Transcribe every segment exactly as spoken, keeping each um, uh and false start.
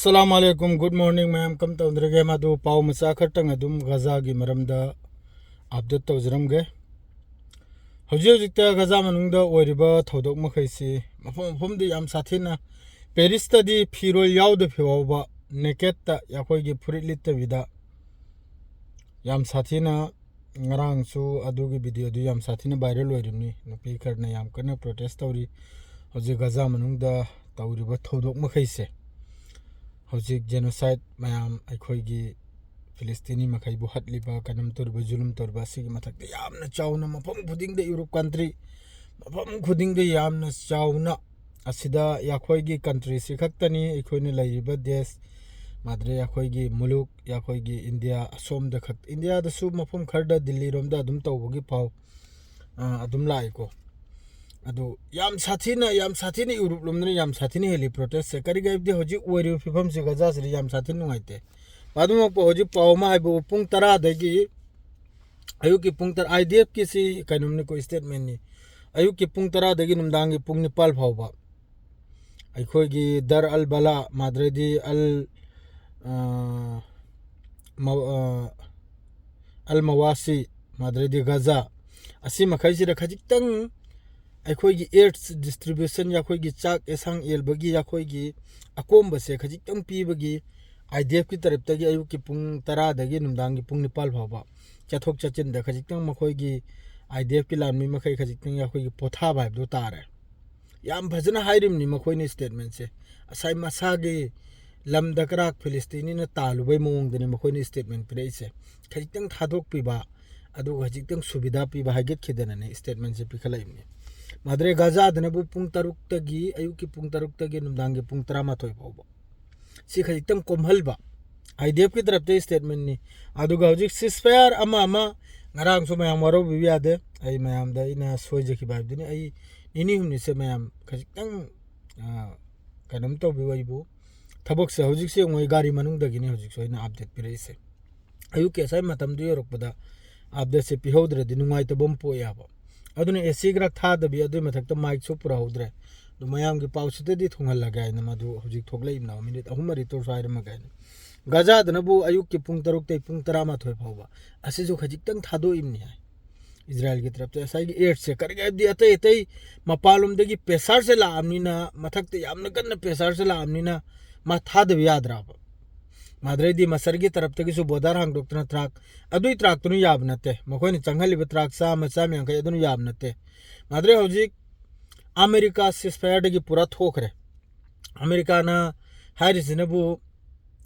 ꯑꯁꯂꯥꯃꯨ ꯑꯂꯥꯏꯀꯨꯝ, good morning ꯃꯌꯥꯝ, ꯀꯝ ꯇꯧꯗ꯭ꯔꯒꯦ? ꯃꯗꯨ ꯄꯥꯎ ꯃꯆꯥ ꯈꯔꯇꯪ ꯑꯗꯨꯝ ꯒꯖꯥꯒꯤ ꯃꯔꯝꯗ ꯑꯞꯗꯦꯠ ꯇꯧꯖꯔꯝꯒꯦ꯫ ꯍꯧꯖꯤꯛ ꯍꯧꯖꯤꯛꯇ ꯒꯖꯥ ꯃꯅꯨꯡꯗ ꯑꯣꯏꯔꯤꯕ ꯊꯧꯗꯣꯛ ꯃꯈꯩꯁꯤ ꯃꯐꯝ ꯃꯐꯝꯗ ꯌꯥꯝ ꯁꯥꯊꯤꯅ, ꯄꯦꯔꯤꯁꯇꯗꯤ ꯐꯤꯔꯣꯜ ꯌꯥꯎꯗꯕꯤ ꯐꯥꯎꯕ, ꯅꯦꯀꯦꯠꯇ, ꯑꯩꯈꯣꯏꯒꯤ ꯐꯨꯔꯤꯠ ꯂꯤꯠꯇꯕꯤꯗ ꯌꯥꯝ ꯁꯥꯊꯤꯅ, ꯉꯔꯥꯡꯁꯨ ꯑꯗꯨꯒꯤ ꯚꯤꯗꯤꯑꯣꯗꯨ ꯌꯥꯝ ꯁꯥꯊꯤꯅ ꯚꯥꯏꯔꯦꯜ ꯑꯣꯏꯔꯤꯕꯅꯤ꯫ ꯅꯨꯄꯤ ꯈꯔꯅ ꯌꯥꯝ ꯀꯟꯅ ꯄ꯭ꯔꯣꯇꯦꯁ ꯇꯧꯔꯤ꯫ ꯍꯧꯖꯤꯛ ꯒꯖꯥ ꯃꯅꯨꯡꯗ ꯇꯧꯔꯤꯕ ꯊꯧꯗꯣꯛ ꯃꯈꯩꯁꯦ, ꯍꯧꯖꯤꯛ ꯖꯦꯅꯣꯁꯥꯏꯠ ꯃꯌꯥꯝ, ꯑꯩꯈꯣꯏꯒꯤ ꯐꯤꯂꯤꯁꯇꯤꯅꯤ ꯃꯈꯩꯕꯨ ꯍꯠꯂꯤꯕ, ꯀꯩꯅꯣꯝ ꯇꯧꯔꯤꯕ, ꯖꯨꯂꯨꯝ ꯇꯧꯔꯤꯕ, ꯑꯁꯤꯒꯤ ꯃꯊꯛꯇ ꯌꯥꯝꯅ ꯆꯥꯎꯅ ꯃꯐꯝ ꯈꯨꯗꯤꯡꯗ, ꯌꯨꯔꯣꯞ ꯀꯟꯇ꯭ꯔꯤ ꯃꯐꯝ ꯈꯨꯗꯤꯡꯗ ꯌꯥꯝꯅ ꯆꯥꯎꯅ, ꯑꯁꯤꯗ ꯑꯩꯈꯣꯏꯒꯤ ꯀꯟꯇ꯭ꯔꯤꯁꯤ ꯈꯛꯇꯅꯤ, ꯑꯩꯈꯣꯏꯅ ꯂꯩꯔꯤꯕ ꯗꯦꯁ, ꯃꯥꯗ꯭ꯔꯦ, ꯑꯩꯈꯣꯏꯒꯤ ꯃꯨꯂꯨꯛ, ꯑꯩꯈꯣꯏꯒꯤ ꯏꯟꯗꯤꯌꯥ ꯑꯁꯣꯝꯗ ꯈꯛ, ꯏꯟꯗꯤꯌꯥꯗꯁꯨ ꯃꯐꯝ ꯈꯔꯗ, ꯗꯤꯜꯂꯤꯔꯣꯝꯗ ꯑꯗꯨꯝ ꯇꯧꯕꯒꯤ ꯄꯥꯎ, ꯑ, ꯑꯗꯨꯝ ꯂꯥꯛꯏꯀꯣ꯫ ꯑꯗꯨ ꯌꯥꯝ ꯁꯥꯊꯤꯅ, ꯌꯥꯝ ꯁꯥꯊꯤꯅ ꯌꯨꯔꯣꯞ ꯂꯣꯝꯗꯅ ꯌꯥꯝ ꯁꯥꯊꯤꯅ ꯍꯦꯜꯂꯤ ꯄ꯭ꯔꯣꯇꯦꯁꯁꯦ꯫ ꯀꯔꯤꯒꯤ ꯍꯥꯏꯕꯗꯤ ꯍꯧꯖꯤꯛ ꯑꯣꯏꯔꯤꯕ ꯐꯤꯕꯝꯁꯦ ꯒꯖꯥꯁꯤꯗꯤ ꯌꯥꯝ ꯁꯥꯊꯤꯅ ꯅꯨꯡꯉꯥꯏꯇꯦ꯫ ꯑꯗꯨꯃꯛꯄꯨ ꯍꯧꯖꯤꯛ ꯄꯥꯎ ꯑꯃ ꯍꯥꯏꯕꯕꯨ, ꯄꯨꯡ ꯇꯔꯥꯗꯒꯤ, ꯑꯌꯨꯛꯀꯤ ꯄꯨꯡ ꯇꯔꯥ, ꯑꯥꯏ ꯗꯤ ꯑꯦꯐꯀꯤꯁꯤ ꯀꯩꯅꯣꯝꯅꯤꯀꯣ, ꯁ꯭ꯇꯦꯠꯃꯦꯟꯅꯤ꯫ ꯑꯌꯨꯛꯀꯤ ꯄꯨꯡ ꯇꯔꯥꯗꯒꯤ ꯅꯨꯡꯗꯥꯡꯒꯤ ꯄꯨꯡ ꯅꯤꯄꯥꯜ ꯐꯥꯎꯕ ꯑꯩꯈꯣꯏꯒꯤ ꯗꯔ ꯑꯜ ꯕꯂꯥ, ꯃꯥꯗ꯭ꯔꯦꯗꯤ ꯑꯜ, ꯑ, ꯃ-, ꯑ, ꯑꯜ ꯃꯋꯥꯁꯤ, ꯃꯥꯗ꯭ꯔꯦꯗꯤ ꯒꯖꯥ, ꯑꯁꯤ ꯃꯈꯩꯁꯤꯗ ꯈꯖꯤꯛꯇꯪ ꯑꯩꯈꯣꯏꯒꯤ ꯑꯦꯗꯁ ꯗꯤꯁꯇ꯭ꯔꯤꯕ꯭ꯌꯨꯁꯟ, ꯑꯩꯈꯣꯏꯒꯤ ꯆꯥꯛ ꯌꯦꯁꯥꯡ ꯌꯦꯜꯕꯒꯤ ꯑꯩꯈꯣꯏꯒꯤ ꯑꯀꯣꯝꯕꯁꯦ ꯈꯖꯤꯛꯇꯪ ꯄꯤꯕꯒꯤ, ꯑꯥꯏ ꯗꯤ ꯑꯦꯐꯀꯤ ꯇꯔꯞꯇꯒꯤ ꯑꯌꯨꯛꯀꯤ ꯄꯨꯡ ꯇꯔꯥꯗꯒꯤ ꯅꯨꯡꯗꯥꯡꯒꯤ ꯄꯨꯡ ꯅꯤꯄꯥꯜ ꯐꯥꯎꯕ ꯆꯠꯊꯣꯛ ꯆꯠꯁꯤꯟꯗ ꯈꯖꯤꯛꯇꯪ ꯃꯈꯣꯏꯒꯤ, ꯑꯥꯏ ꯗꯤ ꯑꯦꯐꯀꯤ ꯂꯥꯟꯃꯤ ꯃꯈꯩ ꯈꯖꯤꯛꯇꯪ ꯑꯩꯈꯣꯏꯒꯤ ꯄꯣꯊꯥꯕ ꯍꯥꯏꯕꯗꯨ ꯇꯥꯔꯦ꯫ ꯌꯥꯝ ꯐꯖꯅ ꯍꯥꯏꯔꯤꯕꯅꯤ ꯃꯈꯣꯏꯅ ꯁ꯭ꯇꯦꯠꯃꯦꯟꯁꯦ꯫ ꯉꯁꯥꯏ ꯃꯁꯥꯒꯤ ꯂꯝꯗ ꯀꯔꯥꯛ ꯐꯤꯂꯤꯁꯇꯤꯅꯤꯅ ꯇꯥꯜꯂꯨꯕꯩ ꯃꯑꯣꯡꯗꯅꯤ ꯃꯈꯣꯏꯅ ꯁ꯭ꯇꯦꯠꯃꯦꯟ ꯄꯤꯔꯛꯏꯁꯦ꯫ ꯈꯖꯤꯛꯇꯪ ꯊꯥꯗꯣꯛꯄꯤꯕ, ꯑꯗꯨꯒ ꯈꯖꯤꯛꯇꯪ ꯁꯨꯕꯤꯗꯥ ꯄꯤꯕ ꯍꯥꯏꯒꯠꯈꯤꯗꯅꯅꯦ ꯁ꯭ꯇꯦꯠꯃꯦꯟꯁꯦ ꯄꯤꯈꯠꯂꯛꯏꯕꯅꯤ꯫ ꯃꯥꯗ꯭ꯔꯦ ꯒꯖꯥꯗꯅꯕꯨ ꯄꯨꯡ ꯇꯔꯨꯛꯇꯒꯤ, ꯑꯌꯨꯛꯀꯤ ꯄꯨꯡ ꯇꯔꯨꯛꯇꯒꯤ ꯅꯨꯡꯗꯥꯡꯒꯤ ꯄꯨꯡ ꯇꯔꯥꯃꯥꯊꯣꯏ ꯐꯥꯎꯕ, ꯁꯤ ꯈꯖꯤꯛꯇꯪ ꯀꯣꯝꯍꯜꯕ, ꯑꯥꯏ ꯗꯤ ꯑꯦꯐꯀꯤ ꯇꯔꯞꯇꯒꯤ ꯁ꯭ꯇꯦꯠꯃꯦꯟꯅꯤ꯫ ꯑꯗꯨꯒ ꯍꯧꯖꯤꯛ ꯁꯤꯁꯐꯥꯌꯔ ꯑꯃ ꯑꯃ, ꯉꯔꯥꯡꯁꯨ ꯃꯌꯥꯝ ꯋꯥꯔꯧꯕꯤꯕ ꯌꯥꯗꯦ, ꯑꯩ ꯃꯌꯥꯝꯗ ꯑꯩꯅ ꯁꯣꯏꯖꯈꯤꯕ ꯍꯥꯏꯕꯗꯨꯅꯤ꯫ ꯑꯩ ꯅꯤꯅꯤ ꯍꯨꯝꯅꯤꯁꯦ ꯃꯌꯥꯝ ꯈꯖꯤꯛꯇꯪ, ꯑ, ꯀꯩꯅꯣꯝ ꯇꯧꯕꯤꯌꯨ ꯑꯩꯕꯨ꯫ ꯊꯕꯛꯁꯦ ꯍꯧꯖꯤꯛꯁꯦ ꯌꯦꯡꯉꯣ, ꯑꯩ ꯒꯥꯔꯤ ꯃꯅꯨꯡꯗꯒꯤꯅꯤ ꯍꯧꯖꯤꯛꯁꯨ ꯑꯩꯅ ꯑꯞꯗꯦꯠ ꯄꯤꯔꯛꯏꯁꯦ꯫ ꯑꯌꯨꯛꯀꯤ ꯉꯁꯥꯏ ꯃꯇꯝꯗꯨ ꯌꯧꯔꯛꯄꯗ ꯑꯞꯗꯦꯠꯁꯦ ꯄꯤꯍꯧꯗ꯭ꯔꯗꯤ ꯅꯨꯡꯉꯥꯏꯇꯕ ꯑꯃ ꯄꯣꯛꯑꯦꯕ꯫ ꯑꯗꯨꯅ ꯑꯦ ꯁꯤ ꯈꯔ ꯊꯥꯗꯕꯤ, ꯑꯗꯨꯏ ꯃꯊꯛꯇ ꯃꯥꯏꯛꯁꯨ ꯄꯨꯔꯛꯍꯧꯗ꯭ꯔꯦ꯫ ꯑꯗꯨ ꯃꯌꯥꯝꯒꯤ ꯄꯥꯎꯁꯤꯗꯗꯤ ꯊꯨꯡꯍꯜꯂꯒꯦ ꯍꯥꯏꯅ ꯃꯗꯨ ꯍꯧꯖꯤꯛ ꯊꯣꯛꯂꯛꯏꯕꯅ ꯃꯤꯅꯤꯠ ꯑꯍꯨꯝ ꯃꯔꯤ ꯇꯣꯔꯁꯨ ꯍꯥꯏꯔꯝꯃꯒꯦ ꯍꯥꯏꯅ꯫ ꯒꯖꯥꯗꯅꯕꯨ ꯑꯌꯨꯛꯀꯤ ꯄꯨꯡ ꯇꯔꯨꯛꯇꯩ ꯄꯨꯡ ꯇꯔꯥꯃꯥꯊꯣꯏ ꯐꯥꯎꯕ ꯑꯁꯤꯁꯨ ꯈꯖꯤꯛꯇꯪ ꯊꯥꯗꯣꯛꯏꯕꯅꯤ ꯍꯥꯏ꯫ ꯏꯁꯔꯥꯌꯦꯜꯒꯤ ꯇꯔꯞꯇ ꯉꯁꯥꯏꯒꯤ ꯑꯦꯗꯁꯦ ꯀꯔꯤꯒꯤ ꯍꯥꯏꯕꯗꯤ ꯑꯇꯩ ꯑꯇꯩ ꯃꯄꯥꯟꯂꯣꯝꯗꯒꯤ ꯄ꯭ꯔꯦꯁꯔꯁꯦ ꯂꯥꯛꯑꯕꯅꯤꯅ, ꯃꯊꯛꯇ ꯌꯥꯝꯅ ꯀꯟꯅ ꯄ꯭ꯔꯦꯁꯔꯁꯦ ꯂꯥꯛꯑꯕꯅꯤꯅ ꯃꯥ ꯊꯥꯗꯕ ꯌꯥꯗ꯭ꯔꯕ꯫ ꯃꯥꯗ꯭ꯔꯩꯗꯤ ꯃꯁꯔꯒꯤ ꯇꯔꯞꯇꯒꯤꯁꯨ ꯕꯣꯔꯗꯔ ꯍꯥꯡꯗꯣꯛꯇꯅ ꯇ꯭ꯔꯥꯛ, ꯑꯗꯨꯏ ꯇ꯭ꯔꯥꯛꯇꯨꯅ ꯌꯥꯕ ꯅꯠꯇꯦ꯫ ꯃꯈꯣꯏꯅ ꯆꯪꯍꯜꯂꯤꯕ ꯇ꯭ꯔꯥꯛ ꯆꯥꯝꯃ, ꯆꯥꯝꯃ ꯌꯥꯡꯈꯩ ꯑꯗꯨꯅ ꯌꯥꯕ ꯅꯠꯇꯦ꯫ ꯃꯥꯗ꯭ꯔꯩ ꯍꯧꯖꯤꯛ ꯑꯃꯦꯔꯤꯀꯥ ꯁꯤꯁꯐꯥꯌꯔꯗꯒꯤ ꯄꯨꯔꯥ ꯊꯣꯛꯈ꯭ꯔꯦ꯫ ꯑꯃꯦꯔꯤꯀꯥꯅ ꯍꯥꯏꯔꯤꯁꯤꯅꯕꯨ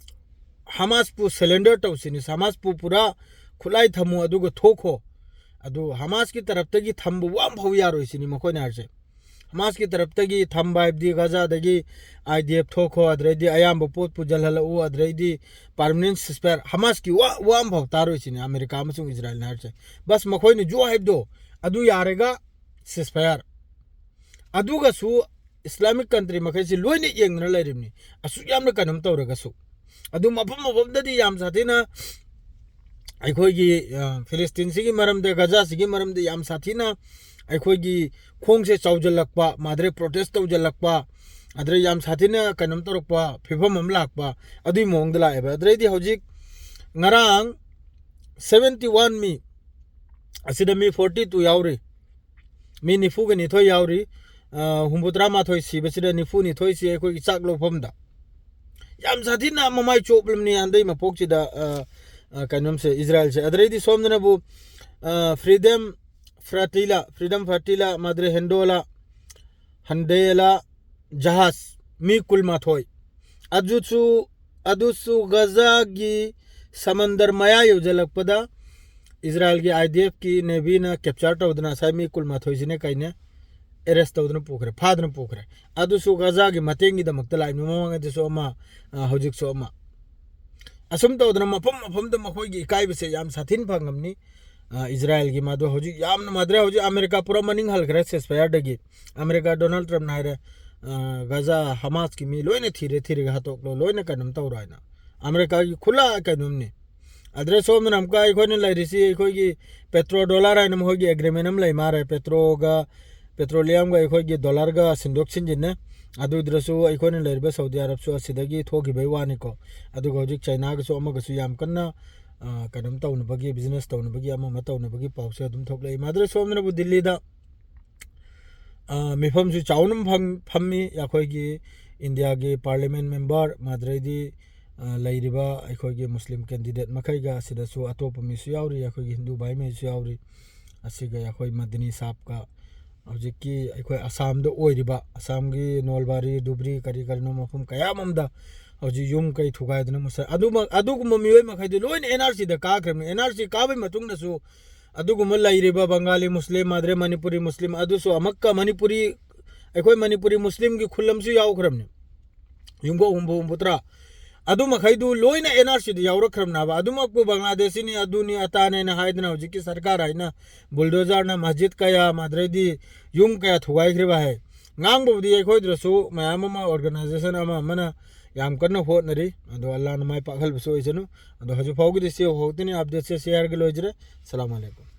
ꯍꯃꯥꯁꯄꯨ ꯁꯔꯦꯟꯗꯔ ꯇꯧꯁꯤꯅꯤ, ꯍꯃꯥꯁꯄꯨ ꯄꯨꯔꯥ ꯈꯨꯠꯂꯥꯏ ꯊꯝꯃꯨ ꯑꯗꯨꯒ ꯊꯣꯛꯈꯣ꯫ ꯑꯗꯨ ꯍꯃꯥꯁꯀꯤ ꯇꯔꯞꯇꯒꯤ ꯊꯝꯕ ꯋꯥ ꯑꯃ ꯐꯥꯎ ꯌꯥꯔꯣꯏ ꯁꯤꯅꯤ ꯃꯈꯣꯏꯅ ꯍꯥꯏꯔꯤꯁꯦ꯫ ꯍꯃꯥꯁꯀꯤ ꯇꯔꯞꯇꯒꯤ ꯊꯝꯕ ꯍꯥꯏꯕꯗꯤ ꯒꯖꯥꯗꯒꯤ ꯑꯥꯏ ꯗꯤ ꯑꯦꯐ ꯊꯣꯛꯈꯣ, ꯑꯗꯨꯗꯩꯗꯤ ꯑꯌꯥꯝꯕ ꯄꯣꯠ ꯄꯨꯁꯤꯜꯍꯜꯂꯛꯎ, ꯑꯗꯨꯗꯩꯗꯤ ꯄꯥꯔꯃꯅꯦꯟ ꯁꯤꯁꯐꯥꯌꯔ꯫ ꯍꯃꯥꯁꯀꯤ ꯋꯥ, ꯋꯥ ꯑꯃ ꯐꯥꯎ ꯇꯥꯔꯣꯏ ꯁꯤꯅꯤ ꯑꯃꯦꯔꯤꯀꯥ ꯑꯃꯁꯨꯡ ꯏꯁꯔꯥꯌꯦꯜꯅ ꯍꯥꯏꯔꯤꯁꯦ꯫ ꯕꯁ ꯃꯈꯣꯏꯅ ꯖꯣ ꯍꯥꯏꯕꯗꯣ ꯑꯗꯨ ꯌꯥꯔꯒ ꯁꯤꯁꯐꯥꯌꯔ꯫ ꯑꯗꯨꯒꯁꯨ ꯏꯁꯂꯥꯃꯤꯛ ꯀꯟꯇ꯭ꯔꯤ ꯃꯈꯩꯁꯤ ꯂꯣꯏꯅ ꯌꯦꯡꯗꯅ ꯂꯩꯔꯤꯕꯅꯤ, ꯑꯁꯨꯛ ꯌꯥꯝꯅ ꯀꯩꯅꯣꯝ ꯇꯧꯔꯒꯁꯨ꯫ ꯑꯗꯨ ꯃꯐꯝ ꯃꯐꯝꯗꯗꯤ ꯌꯥꯝ ꯁꯥꯊꯤꯅ ꯑꯩꯈꯣꯏꯒꯤ, ꯑ, ꯐꯤꯂꯤꯁꯇꯤꯟꯁꯤꯒꯤ ꯃꯔꯝꯗ, ꯒꯖꯥꯁꯤꯒꯤ ꯃꯔꯝꯗ ꯌꯥꯝ ꯁꯥꯊꯤꯅ ꯑꯩꯈꯣꯏꯒꯤ ꯈꯣꯡꯁꯦ ꯆꯥꯎꯖꯜꯂꯛꯄ, ꯃꯥꯗ꯭ꯔꯦ ꯄ꯭ꯔꯣꯇꯦꯁ ꯇꯧꯖꯜꯂꯛꯄ, ꯑꯗꯨꯗ ꯌꯥꯝ ꯁꯥꯊꯤꯅ ꯀꯩꯅꯣꯝ ꯇꯧꯔꯛꯄ ꯐꯤꯕꯝ ꯑꯃ ꯂꯥꯛꯄ, ꯑꯗꯨꯒꯤ ꯃꯑꯣꯡꯗ ꯂꯥꯛꯑꯦꯕ꯫ ꯑꯗꯨꯗꯩꯗꯤ ꯍꯧꯖꯤꯛ ꯉꯔꯥꯡ seventy one ꯃꯤ, ꯑꯁꯤꯗ ꯃꯤ forty two ꯌꯥꯎꯔꯤ, ꯃꯤ ꯅꯤꯐꯨꯒ ꯅꯤꯊꯣꯏ ꯌꯥꯎꯔꯤ, ꯑ, ꯍꯨꯝꯐꯨꯇꯔꯥ ꯃꯥꯊꯣꯏ ꯁꯤꯕꯁꯤꯗ ꯅꯤꯐꯨ ꯅꯤꯊꯣꯏꯁꯤ ꯑꯩꯈꯣꯏꯒꯤ ꯆꯥꯛ ꯂꯧꯐꯝꯗ꯫ ꯌꯥꯝ ꯁꯥꯊꯤꯅ ꯃꯃꯥꯏ ꯆꯣꯞꯂꯕꯅꯤ ꯍꯟꯗꯛ ꯃꯄꯣꯛꯁꯤꯗ, ꯑ, ꯑ, ꯀꯩꯅꯣꯝꯁꯦ, ꯏꯁꯔꯥꯌꯦꯜꯁꯦ꯫ ꯑꯗꯨꯗꯩꯗꯤ ꯁꯣꯝꯗꯅꯕꯨ, ꯑ, ꯐ꯭ꯔꯤꯗꯝ ꯐ꯭ꯔꯥꯇꯤꯂꯥ, ꯐ꯭ꯔꯤꯗꯝ ꯐ꯭ꯔꯥꯇꯤꯂꯥ, ꯃꯥꯗ꯭ꯔꯦ ꯍꯦꯟꯗꯣꯂꯥ, ꯍꯟꯗꯦꯂꯥ, ꯖꯍꯥꯖ, ꯃꯤ ꯀꯨꯟꯃꯥꯊꯣꯏ꯫ ꯑꯗꯨꯁꯨ, ꯑꯗꯨꯁꯨ ꯒꯖꯥꯒꯤ ꯁꯃꯟꯗꯔ ꯃꯌꯥ ꯌꯧꯁꯤꯜꯂꯛꯄꯗ ꯏꯁꯔꯥꯌꯦꯜꯒꯤ ꯑꯥꯏ ꯗꯤ ꯑꯦꯐꯀꯤ ꯅꯦꯚꯤꯅ ꯀꯦꯞꯆꯔ ꯇꯧꯗꯅ ꯉꯁꯥꯏ ꯃꯤ ꯀꯨꯟꯃꯥꯊꯣꯏꯁꯤꯅ ꯀꯩꯅꯦ ꯑꯦꯔꯦꯁ ꯇꯧꯗꯨꯅ ꯄꯨꯈ꯭ꯔꯦ, ꯐꯥꯗꯨꯅ ꯄꯨꯈ꯭ꯔꯦ꯫ ꯑꯗꯨꯁꯨ ꯒꯖꯥꯒꯤ ꯃꯇꯦꯡꯒꯤꯗꯃꯛꯇ ꯂꯥꯛꯏꯕꯅꯤ, ꯃꯃꯥꯡꯉꯩꯗꯁꯨ ꯑꯃ, ꯑ, ꯍꯧꯖꯤꯛꯁꯨ ꯑꯃ꯫ ꯑꯁꯨꯝ ꯇꯧꯗꯅ ꯃꯐꯝ ꯃꯐꯝꯗ ꯃꯈꯣꯏꯒꯤ ꯏꯀꯥꯏꯕꯁꯦ ꯌꯥꯝ ꯁꯥꯊꯤꯅ ꯐꯪꯉꯝꯅꯤ꯫ ꯑ, ꯏꯁꯔꯥꯌꯦꯜꯒꯤ ꯃꯗꯨ ꯍꯧꯖꯤꯛ ꯌꯥꯝꯅ ꯃꯥꯗ꯭ꯔꯦ, ꯍꯧꯖꯤꯛ ꯑꯃꯦꯔꯤꯀꯥ ꯄꯨꯔꯥ ꯃꯅꯤꯡ ꯍꯜꯈ꯭ꯔꯦ ꯁꯤꯁꯐꯥꯌꯔꯗꯒꯤ꯫ ꯑꯃꯦꯔꯤꯀꯥ ꯗꯣꯅꯥꯜꯗ ꯇ꯭ꯔꯝꯞꯅ ꯍꯥꯏꯔꯦ, ꯑ, ꯒꯖꯥ ꯍꯃꯥꯁꯀꯤ ꯃꯤ ꯂꯣꯏꯅ ꯊꯤꯔꯦ, ꯊꯤꯔꯒ ꯍꯥꯠꯇꯣꯛꯂꯣ, ꯂꯣꯏꯅ ꯀꯩꯅꯣꯝ ꯇꯧꯔꯣ ꯍꯥꯏꯅ꯫ ꯑꯃꯦꯔꯤꯀꯥꯒꯤ ꯈꯨꯂꯥ ꯀꯩꯅꯣꯝꯅꯤ꯫ ꯑꯗꯨꯗ ꯁꯣꯝꯗꯅ ꯑꯃꯨꯛꯀ ꯑꯩꯈꯣꯏꯅ ꯂꯩꯔꯤꯁꯤ ꯑꯩꯈꯣꯏꯒꯤ ꯄꯦꯇ꯭ꯔꯣ ꯗꯣꯂꯔ ꯍꯥꯏꯅ ꯃꯈꯣꯏꯒꯤ ꯑꯦꯒ꯭ꯔꯤꯃꯦꯟ ꯑꯃ ꯂꯩ ꯃꯥꯔꯦ꯫ ꯄꯦꯇ꯭ꯔꯣꯒ, ꯄꯦꯇ꯭ꯔꯣꯂꯤꯌꯝꯒ ꯑꯩꯈꯣꯏꯒꯤ ꯗꯣꯂꯔꯒ ꯁꯤꯟꯗꯣꯛ ꯁꯤꯟꯖꯤꯟꯅꯦ꯫ ꯑꯗꯨꯗꯨꯅꯁꯨ ꯑꯩꯈꯣꯏꯅ ꯂꯩꯔꯤꯕ ꯁꯥꯎꯗꯤ ꯑꯔꯕꯁꯨ ꯑꯁꯤꯗꯒꯤ ꯊꯣꯛꯈꯤꯕꯩ ꯋꯥꯅꯤꯀꯣ꯫ ꯑꯗꯨꯒ ꯍꯧꯖꯤꯛ ꯆꯥꯏꯅꯥꯒꯁꯨ ꯑꯃꯒꯁꯨ ꯌꯥꯝ ꯀꯟꯅ, ꯑ, ꯀꯩꯅꯣꯝ ꯇꯧꯅꯕꯒꯤ, ꯕꯤꯖꯤꯅꯦꯁ ꯇꯧꯅꯕꯒꯤ, ꯑꯃ ꯑꯃ ꯇꯧꯅꯕꯒꯤ ꯄꯥꯎꯁꯦ ꯑꯗꯨꯝ ꯊꯣꯛꯂꯛꯏ꯫ ꯃꯥꯗ꯭ꯔ ꯁꯣꯝꯗꯅꯕꯨ ꯗꯤꯜꯂꯤꯗ, ꯑ, ꯃꯤꯐꯝꯁꯨ ꯆꯥꯎꯅ ꯐꯝ-, ꯐꯝꯃꯤ꯫ ꯑꯩꯈꯣꯏꯒꯤ ꯏꯟꯗꯤꯌꯥꯒꯤ ꯄꯥꯔꯂꯤꯌꯥꯃꯦꯟ ꯃꯦꯝꯕꯔ, ꯃꯥꯗ꯭ꯔꯩꯗꯤ, ꯑ, ꯂꯩꯔꯤꯕ ꯑꯩꯈꯣꯏꯒꯤ ꯃꯨꯁꯂꯤꯝ ꯀꯦꯟꯗꯤꯗꯦꯠ ꯃꯈꯩꯒ, ꯑꯁꯤꯗꯁꯨ ꯑꯇꯣꯞꯄ ꯃꯤꯁꯨ ꯌꯥꯎꯔꯤ, ꯑꯩꯈꯣꯏꯒꯤ ꯍꯤꯟꯗꯨ ꯚꯥꯏ ꯃꯩꯁꯨ ꯌꯥꯎꯔꯤ꯫ ꯑꯁꯤꯒ ꯑꯩꯈꯣꯏ ꯃꯗꯅꯤ ꯁꯥꯞꯀ, ꯍꯧꯖꯤꯛꯀꯤ ꯑꯩꯈꯣꯏ ꯑꯁꯥꯝꯗ ꯑꯣꯏꯔꯤꯕ, ꯑꯁꯥꯝꯒꯤ ꯅꯣꯜꯕꯥꯔꯤ, ꯙꯨꯕ꯭ꯔꯤ, ꯀꯔꯤ ꯀꯔꯤꯅꯣ ꯃꯐꯝ ꯀꯌꯥ ꯑꯃꯗ ꯍꯧꯖꯤꯛ ꯌꯨꯝ ꯀꯩ ꯊꯨꯒꯥꯏꯗꯅ ꯃꯨꯁ-, ꯑꯗꯨꯃꯛ, ꯑꯗꯨꯒꯨꯝꯕ ꯃꯤꯑꯣꯏ ꯃꯈꯩꯗꯨ ꯂꯣꯏꯅ ꯑꯦꯟ ꯑꯥꯔ ꯁꯤꯗ ꯀꯥꯈ꯭ꯔꯕꯅꯤ꯫ ꯑꯦꯟ ꯑꯥꯔ ꯁꯤ ꯀꯥꯕꯒꯤ ꯃꯇꯨꯡꯗꯁꯨ ꯑꯗꯨꯒꯨꯝꯕ ꯂꯩꯔꯤꯕ ꯕꯪꯒꯥꯂꯤ ꯃꯨꯁꯂꯤꯝ, ꯃꯥꯗ꯭ꯔꯦ ꯃꯅꯤꯄꯨꯔꯤ ꯃꯨꯁꯂꯤꯝ, ꯑꯗꯨꯁꯨ ꯑꯃꯛꯀ ꯃꯅꯤꯄꯨꯔꯤ, ꯑꯩꯈꯣꯏ ꯃꯅꯤꯄꯨꯔꯤ ꯃꯨꯁꯂꯤꯝꯒꯤ ꯈꯨꯜ ꯑꯃꯁꯨ ꯌꯥꯎꯈ꯭ꯔꯕꯅꯤ꯫ ꯌꯨꯝꯕꯨ ꯍꯨꯝꯐꯨ ꯍꯨꯝꯐꯨꯇꯔꯥ꯫ ꯑꯗꯨ ꯃꯈꯩꯗꯨ ꯂꯣꯏꯅ ꯑꯦꯟ ꯑꯥꯔ ꯁꯤꯗ ꯌꯥꯎꯔꯛꯈ꯭ꯔꯕꯅꯦꯕ꯫ ꯑꯗꯨꯃꯛꯄꯨ ꯕꯪꯒ꯭ꯂꯥꯗꯦꯁꯤꯅꯤ, ꯑꯗꯨꯅꯤ ꯑꯇꯥꯅꯦꯅ ꯍꯥꯏꯗꯅ ꯍꯧꯖꯤꯛꯀꯤ ꯁꯔꯀꯥꯔ ꯍꯥꯏꯅ ꯕꯨꯜꯗꯣꯖꯔꯅ ꯃꯁꯖꯤꯗ ꯀꯌꯥ, ꯃꯥꯗ꯭ꯔꯩꯗꯤ ꯌꯨꯝ ꯀꯌꯥ ꯊꯨꯒꯥꯏꯈ꯭ꯔꯤꯕ ꯍꯥꯏ꯫ ꯉꯥꯡꯕꯕꯨꯗꯤ ꯑꯩꯈꯣꯏꯗꯁꯨ ꯃꯌꯥꯝ ꯑꯃ, ꯑꯣꯔꯒꯅꯥꯏꯖꯦꯁꯟ ꯑꯃ ꯑꯃꯅ ꯌꯥꯝ ꯀꯟꯅ ꯍꯣꯠꯅꯔꯤ꯫ ꯑꯗꯣ ꯑꯜꯂꯥꯅ ꯃꯥꯏ ꯄꯥꯛꯍꯟꯕꯁꯨ ꯑꯣꯏꯁꯅꯨ꯫ ꯑꯗꯣ ꯍꯧꯖꯤꯛ ꯐꯥꯎꯒꯤꯗꯤ ꯁꯤ ꯈꯛꯇꯅꯤ ꯑꯞꯗꯦꯠꯁꯦ, ꯁꯤ ꯍꯥꯏꯔꯒ ꯂꯣꯏꯖꯔꯦ꯫ ꯁꯂꯥꯝ ꯑꯂꯩꯀꯨꯝ꯫